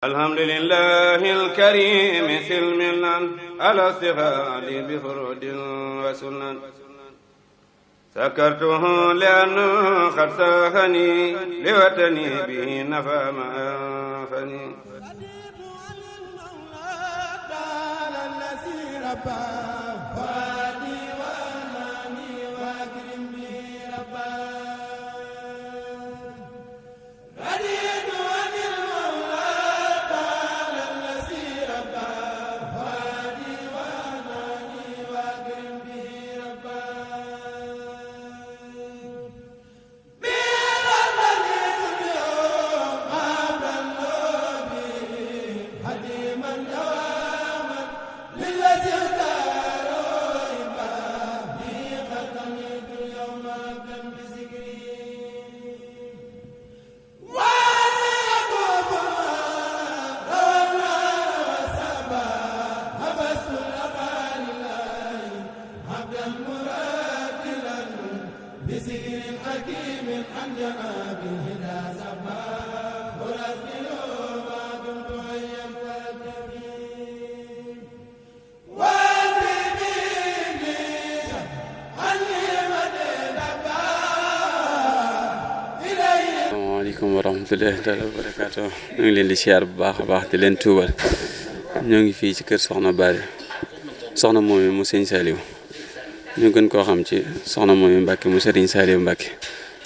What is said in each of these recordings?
الحمد لله الكريم سلمنا على استفاد بفرود وسنن سكرته لأنه قد ساخني لوطني به نفى ما أنفني wa rahmatullahi taala wa barakaatu ñu ngi leen di siyaar bu baax a baax di leen tuubal ñoo ngi fii ci kër Soxna Bally soxna moomi mu sëñ Saliou ñu gën koo xam ci soxna moomi Mbacke mu sëriñ Saliou Mbacke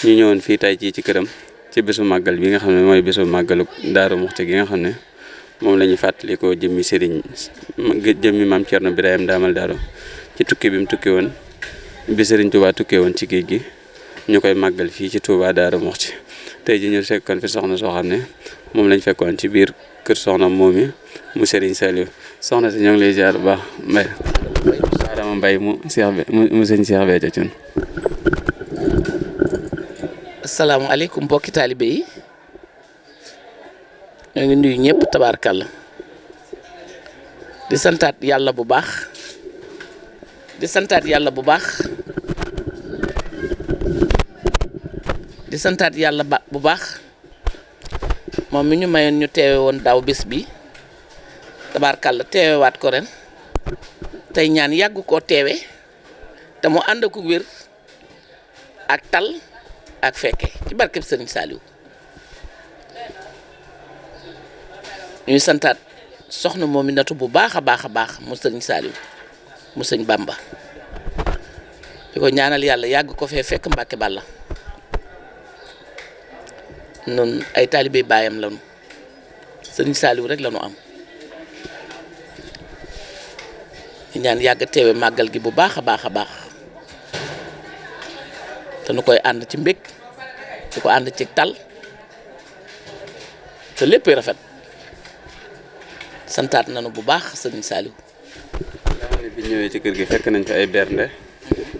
ñu ñëwoon fii tay ci këram ci bésu màggal bi nga xam ne mooy bésu màggalu Daaru Muxti gi nga xam ne moom la ñu fàttalikoo jëmmi maam Thierno Birahim Ndamal Daaru ci tukki bi mu tukki woon bi sëriñ Touba tukkee woon ci géej gi ñu koy màggal fii ci Touba Daaru Muxti tey ji ñu fekkoon fi soxna soo xam ne moom lañ fekkoon ci biir kër soxna moomi mu Serigne Saliou soxna si ñoo ngi lay ziar bu baax Mbaye mu sëñ Cheikh Béthio Thioune. asalaamaaleykum mbokki taalibe yi ñoo ngi nuyu ñëpp tabaarkàlla di santaat yàlla bu baax di santaat yàlla bu baax moom mi ñu mayoon ñu teewe woon daaw bés bi tabaarkàlla teewewaat ko ren tey ñaan yàgg koo teewe te mu ànd ak wér ak tal ak fekke ci barkeb Sëriñ Saliou ñuy santaat soxna moomi natu bu baax a baax mu Sëriñ Saliou mu sëñ Bamba di ko ñaanal yàlla yàgg ko fee fekk Mbàkke Balla noonu ay taalibe baayam lañu Sëriñ Saliou rek lañu am ñu ñaan yàgg teewe màggal gi bu baax a baax te nu koy ànd ci mbég di ko ànd ci tal te lépp rafet santaat nañu bu baax Sëriñ Saliou. bi ñëwee ci kër gi fekk nañ fi ay bernde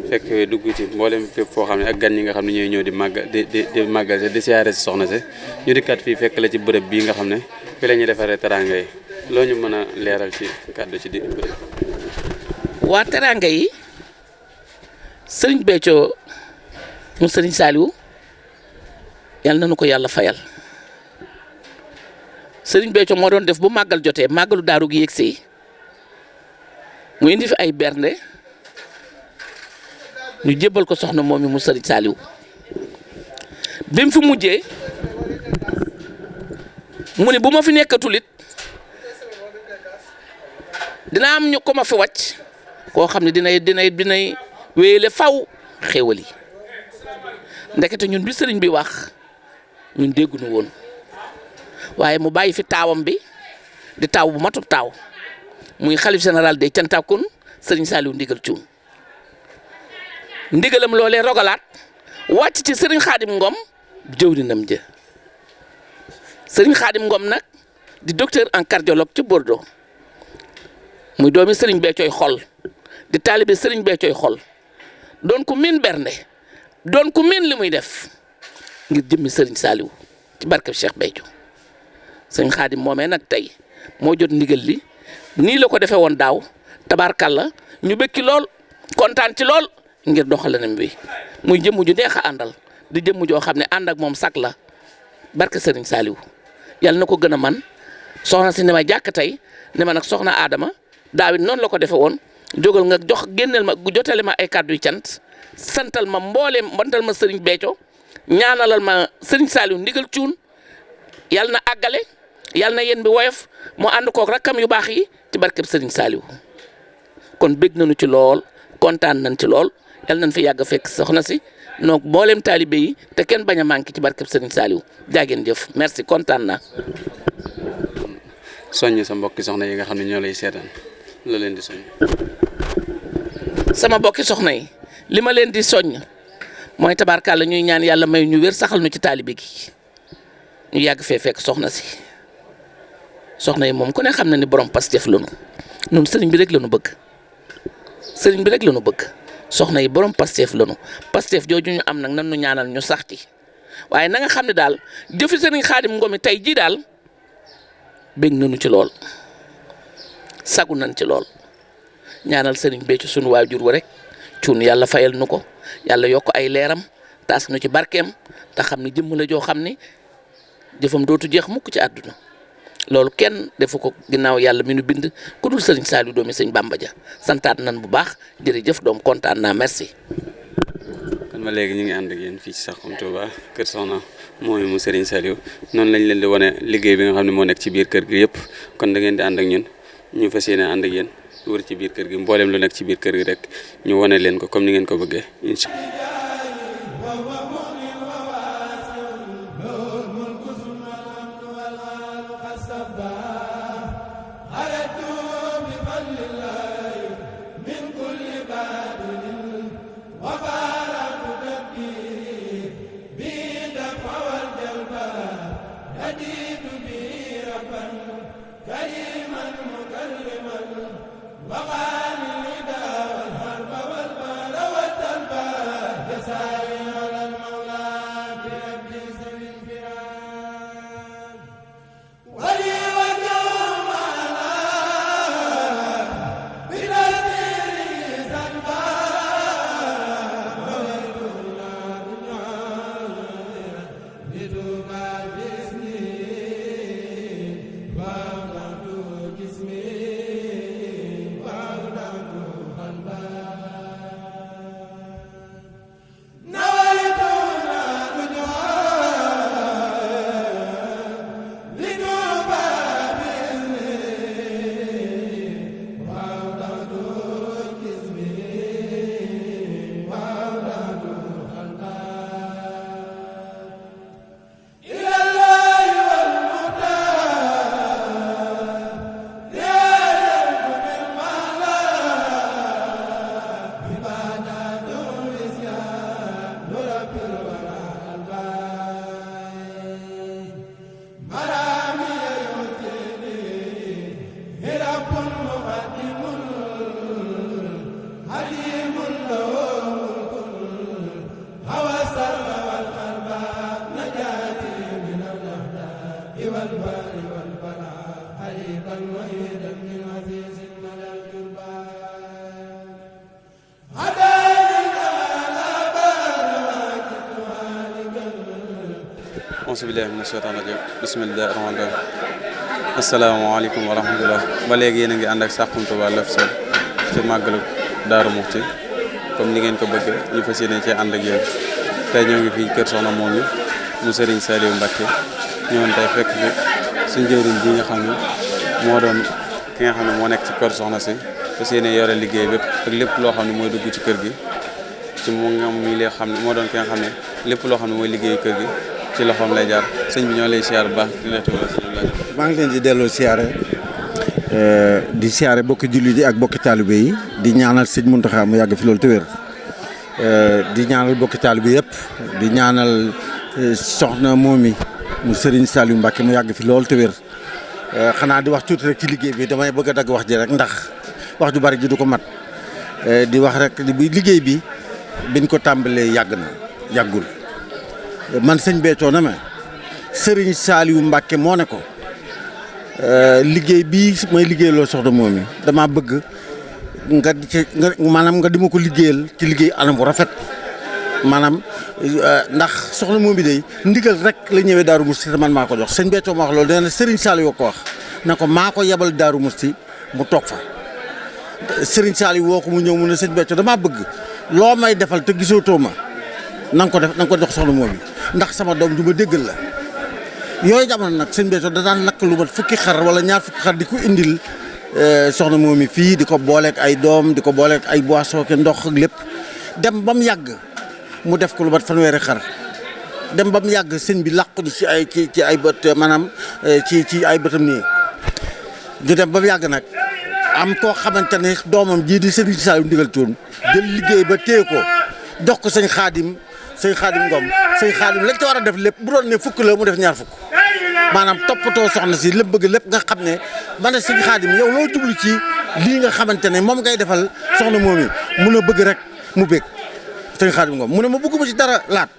fekk dugg ci mboolem fépp foo xam ne ak gan yi nga xam ne ñooy ñëw di màggal di siyaare si soxna si ñu dikkat fii fekk la ci bërëb bii nga xam ne fi la ñuy defaree teraanga yi loo ñu mën a leeral ci kàddu ci di bërëb. waa teraanga yi Sëriñ Béthio mu Sëriñ Saliou yal nañu ko yàlla fayal Sëriñ Béthio moo doon def bu màggal jotee màggalu daaru gi yegsi mu indi fi ay bernde ñu jébbal ko soxna moom mi mu Sëriñ Saliou bi mu fi mujjee mu ne bu ma fi nekkatul it dina am ñu ko ma fi wàcc koo xam ne dinay wéyale faw xéewal yi ndekete ñun bi sëriñ bi wax ñun dégguñu woon waaye mu bàyyi fi taawam bi di taaw bu matub taaw muy xalif général des Thiantakoune Sëriñ Saliou Ndigal Thioune ndigalam loolee rogalaat wàcc ci Sëriñ Xaadim Ngom jëwrinam jë Sëriñ Xaadim Ngom nag di docteur en cardiologue ci Bordeaux muy doomi Sëriñ Béthioy xol di taalibe Sëriñ Béthioy xol doon ku miin bernde doon ku miin li muy def ngir jëmmi Sëriñ Saliou ci barkeb Cheikh Béthio Sëriñ Xaadim moomee nag tey moo jot ndigal li nii la ko defee woon daaw tabaarkàlla ñu bëkki lool kontaan ci lool ngir doxalinam bi muy jëmm ju neex a àndal di jëmm joo xam ne ànd ak moom sak la barke Sëriñ Saliou yàlla na ko gën a man soxna si ne ma jàkk tey ne ma nag soxna Adama daawit noonu la ko defe woon jógal nga génneel ma jotale ma ay kàddu yu cant santal ma mbooleem bantal ma Serigne Béthio ñaanalal ma Serigne Saliou ndigal cuun yàlla na àggale yàlla na yéen bi woyof mu ànd kook rakkam yu baax yi ci barkeb Serigne Saliou kon bég nañu ci lool kontaan nañ ci lool yàlla nañ fi yàgg fekk soxna si donc mbooleem taalibe yi te kenn bañ a manqué ci barkeb Serigne Saliou jaageen jëf merci kontaan naa. soññ sa mbokki soxna yi nga xam ne ñoo lay seetaan la leen di soññ. sama mbokki soxna yi li ma leen di soññ mooy tabaarkàlla ñuy ñaan yàlla may ñu wér saxal nu ci taalibe gi ñu yàgg fee fekk soxna si soxna yi moom ku ne xam na ni borom Pastef la ñun sëriñ bi rek la ñu bëgg sëriñ bi rek la ñu bëgg soxna yi borom Pastef la ñu Pastef jooju ñu am nag nan nu ñaanal ñu sax ci waaye na nga xam ne daal jëfi sëriñ Xaadim Ngom tey jii daal bég nañu ci lool sagu nañ ci lool ñaanal sëriñ Béthio sunu waajur wa rek cuun yàlla fayal nu ko yàlla yokk ay leeram taas nu ci barkeem te xam ne jëmm la joo xam ni jëfam dootu jeex mukk ci àdduna loolu kenn defu ko ginnaaw yàlla mi nu bind ku dul sëriñ Saliou doomi sëñ Bamba ja santaat nan bu baax jërëjëf doom kontaan naa merci. kon ma léegi ñu ngi ànd ak yéen fii ci Saxum Touba kër soxna mooy mu Serigne Saliou noonu lañ leen di wane liggéey bi nga xam ne moo nekk ci biir kër gi yëpp kon da ngeen di ànd ak ñun ñu fas yéene ànd ak yéen wër ci biir kër gi mboolem lu nekk ci biir kër gi rek ñu wane leen ko comme ni ngeen ko bëggee incha bismillahi mina shaytaan rajim bismillahi rahmaani rahim asalaamaaleykum wa rahmatullah ba léegi yéen a ngi ànd ak Saxum Touba Lofsel ci màggalu Daaru Muxti comme ni ngeen ko bëgg ñu fas yéene cee ànd ak yéen tey ñoo ngi fii kër soxna moom mi mu Serigne Saliou Mbacké ñëwoon tey fekk fi suñ jëwriñ ji nga xam ne moo doon ki nga xam ne moo nekk ci kër soxna si fas yéene yore liggéey bépp ak lépp loo xam ne mooy dugg ci kër gi ci mu ngam mi lee xam ne moo doon ki nga xam ne lépp loo xam ne mooy liggéeyu kër gi ci loxoom lay jaar sëñ bi ñoo lay siyaar bu baax di la tuubal sëñ bi. maa ngi leen di delloo siyaare di siyaare bokki jullit yi ak bokki taalibe yi di ñaanal sëñ Mountakha mu yàgg fi loolu te wér di ñaanal bokki taalibe yëpp di ñaanal soxna moomi mu Serigne Saliou Mbacké mu yàgg fi loolu te wér xanaa di wax tuuti rek ci liggéey bi damay bëgg a dagg wax ji rek ndax wax ju bari ji du ko mat di wax rek bi liggéey bi biñ ko tàmbalee yàggul man sëñ Béthio na ma Serigne Saliou Mbacké moo ne ko liggéey bii may liggéey loo soxna moom mi dama bëgg nga maanaam nga di ma ko liggéeyal ci liggéey anam bu rafet maanaam ndax soxna moom bi day ndigal rek la ñëwee Daaru Muxti man maa ko jox sëñ Béthio ma wax loolu nee na Serigne Saliou ko wax na ko maa ko yebal Daaru Musti mu toog fa Serigne Saliou woo ko mu ñëw mu ne sëñ Béthio damaa bëgg loo may defal te gisoo tooma na nga ko def na nga ko jox soxna moom yi ndax sama doom ju ma déggal la yooyu jamono nag sëñ Béthio da daan lakk lu mat fukki xar wala ñaar fukki xar di ko indil soxna moom yi fii di ko booleeg ay doom di ko booleeg ay boisson ke ndox ak lépp dem ba mu yàgg mu def ko lu mat fanweeri xar dem ba mu yàgg sëñ bi làqu di ci ay bët maanaam ci ay bëtam nii ñu dem ba mu yàgg nag am koo xamante ne doomam jii di Serigne Saliou Ndigal Thioune jël liggéey ba téye ko jox ko sëñ Xaadim Ngom sëñ Xaadim lañ ca war a def lépp bu doon ne fukk la mu def ñaar fukk maanaam toppatoo soxna si lépp bëgg lépp nga xam ne man ne sëñ Xaadim yow loo jublu ci lii nga xamante ne moom ngay defal soxna moom yi mun a bëgg rek mu bég sëñ Xaadim Ngom mu ne ma bëgguma ci dara laat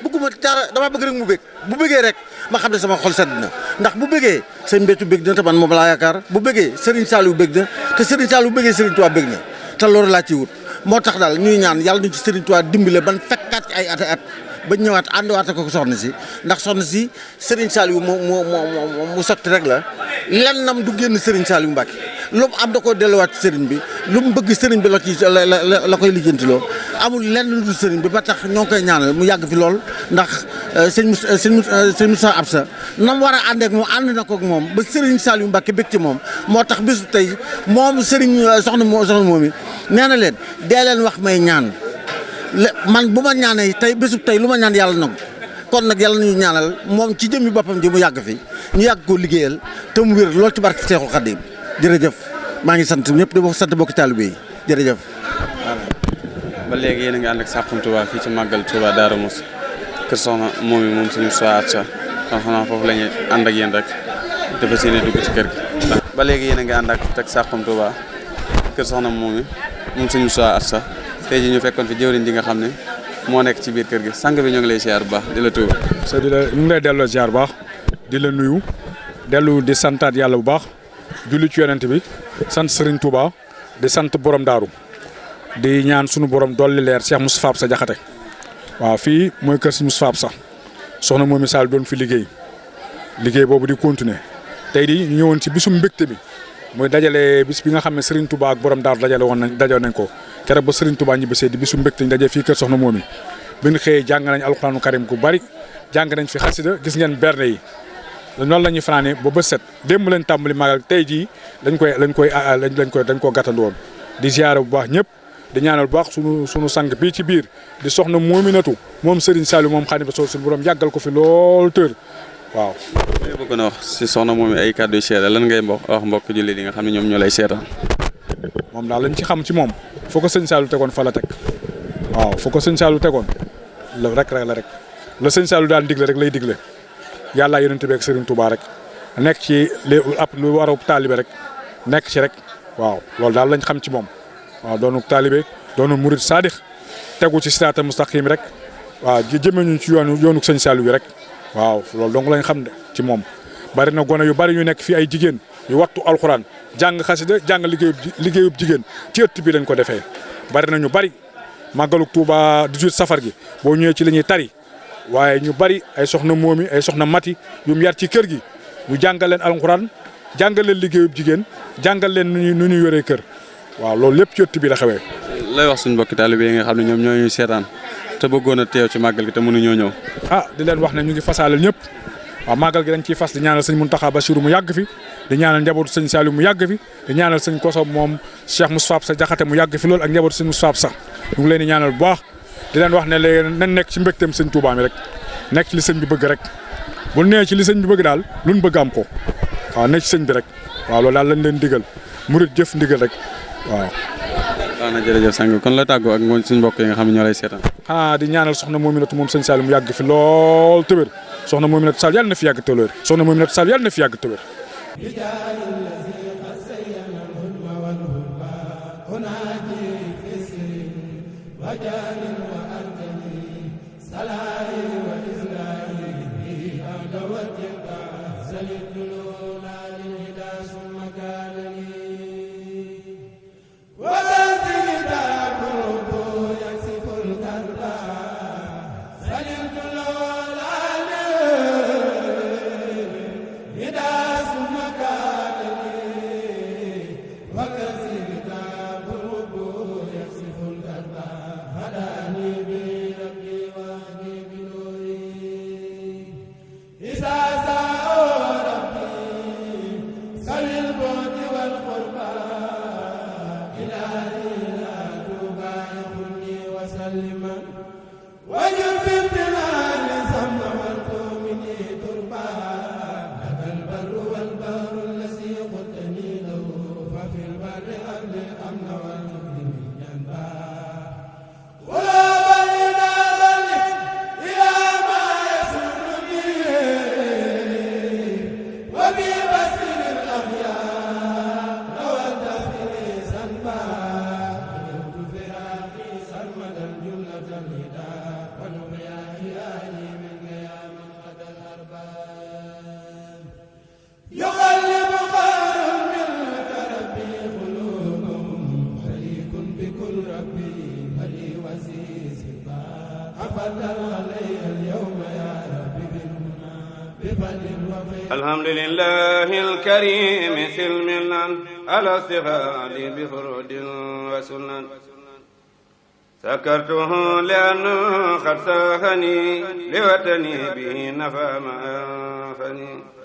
bëgguma ci dara dama bëgg rek mu bég bu bëggee rek ma xam ne sama xol sedd na ndax bu bëggee sëñ Béthio bég na te man moom laa yaakaar bu bëggee Serigne Saliou bég na te Serigne Saliou bu bëggee Serigne Touba bég na te loolu laa ci wut moo tax daal ñuy ñaan yàlla ñu ci Serigne Touba dimbale ban fekkaat ci ay at ba ñëwaat àndiwaat ko soxna si ndax soxna si Serigne Saliou mu sotti rek la lennam du génn Serigne Saliou Mbacke lu mu am da koo delluwaat ci Serigne bi lu mu bëgg Serigne bi la koy lijjantiloo amul lenn lu dul Serigne bi ba tax ñoo ngi koy ñaanal mu yàgg fi lool ndax sëñ Moussa Absa nam war a ànd ak moom ànd na ko ak moom ba Serigne Saliou Mbacke bég ci moom moo tax bisu tey moom Serigne soxna moom yi nee na leen dee leen wax may ñaan man bu ma ñaanee tey bésu tey lu ma ñaan yàlla nangu kon nag yàlla nañu ñaanal moom ci jëmmi boppam ji mu yàgg fi ñu yàgg koo liggéeyal te mu wér lool ci barke Seexul Xadiim jërëjëf maa ngi sant ñëpp di sant bokki taalibe yi jërëjëf. ba léegi yéen a ngi ànd ak Saxum Touba fii ci màggal Touba Darou Mouhty kër soxna moom suñu soaat sa kon xanaa foofu la ñuy ànd ak yéen rek dafa seen dugg ci kër gi. ba léegi yéen a ngi ànd ak Saxum Touba kër soxna moom suñu soaat sa tey ji ñu fekkoon fi jëwriñ ji nga xam ne moo nekk ci biir kër gi sang bi ñoo ngi lay ziar bu baax di la tuub. ñu ngi lay delloo ziar bu baax di la nuyu dellu di santaat yàlla bu baax julli ci yonent bi sant Serigne Touba di sant borom daaru di ñaan sunu borom dolli leer Cheikh Moustapha Absa Jaxate waaw fii mooy kër si Moustapha Absa soxna Momy Sall doon fi liggéey boobu di continuer tey di ñu ñëwoon ci bisum mbégte bi mooy dajale bis bi nga xam ne Serigne Touba ak borom daaru dajale nañ ko keroog ba Serigne Touba ñibbisee di bisu mbégte ñu daje fii kër soxna Momy bi ñu xëyee jàng nañ alxuraanu karim ku bari jàng nañ fi xasida gis ngeen berne yi noonu la ñuy fanaane ba bët set démb leen tàmbali magal tey jii dañ ko gàttandu woon di ziare bu baax ñëpp di ñaanal bu baax sunu sang bii ci biir di soxna Mominatu moom Serigne Saliou moom Xaadimu Rasuul suñu borom yàggal ko fi lool tër waaw. li bëgg na wax si soxna Momy ay kàddu yu seede lan ngay wax mbokk jullit yi nga xam ne ñoom ñoo lay seetaan. moom daal lañ ci xam ci moom foo ko sëñ Saliou tegoon fa la teg waaw foo ko sëñ Saliou tegoon rek la sëñ Saliou daan digle rek lay digle yàlla yonent bi ak Serigne Touba rek nekk ci lu war a taalibe rek nekk ci rek waaw loolu daal lañ xam ci moom waaw doonu taalibe doonu murid saadix tegu ci siraatal mustaqim rek waaw jëmee ñu ci yoonu sëñ Saliou bi rek waaw loolu donc lañ xam de ci moom bari na gone yu bari ñu nekk fii ay jigéen yu wattu alxuraan jàng xasida jàng liggéeyub jigéen ci ëtt bi lañ ko defee bari na ñu bari màggalu Touba 18 safar gi boo ñëwee ci la ñuy tari waaye ñu bari ay soxna Momy ay soxna Mati yu mu yar ci kër gi ñu jàngal leen alxuraan jàngal leen liggéeyub jigéen jàngal leen nu ñuy yoree kër waaw loolu lépp ci ëtt bi la xewee. lay wax suñu mbokki taalibe yi nga xam ne ñoom ñoo ñuy seetaan te bëggoon a teew ci màggal gi te mënuñoo ñëw. di leen wax ne ñu ngi fasaalal ñëpp waaw màggal gi dañ ciy fas di ñaanal sëñ Mountakha Bassirou mu yàgg fi di ñaanal njabootu sëñ Saliou mu yàgg fi di ñaanal sëñ Koso moom Cheikh Moustapha Absa Jaxate mu yàgg fi lool ak njabootu sëñ Moustapha Absa ñu ngi leen di ñaanal bu baax di leen wax ne léegi nañ nekk ci mbégteem sëñ Touba mi rek nekk ci li sëñ bi bëgg rek bu nee ci li sëñ bi bëgg daal luñ bëgg am ko waaw nekk ci sëñ bi rek waaw loolu daal lañ leen digal murit jëf ndigal rek waaw. waaw na jërëjëf sang kon la tàggoo ak suñu mbokk yi nga xam ne ñoo lay seetaan. xanaa di ñaanal soxna Mominatu moom sëñ Saliou mu yàgg fi lool te wér soxna Mominatu Sall yàlla na fi yàgg te wér soxna Mominatu Sall yàlla na fi yàgg te wér. Ida sumaka الحمد لله الكريم سلمنا على استغال بفرود وسنن سكرته لأنه قد ساهني لوطني به نفى ما أنفني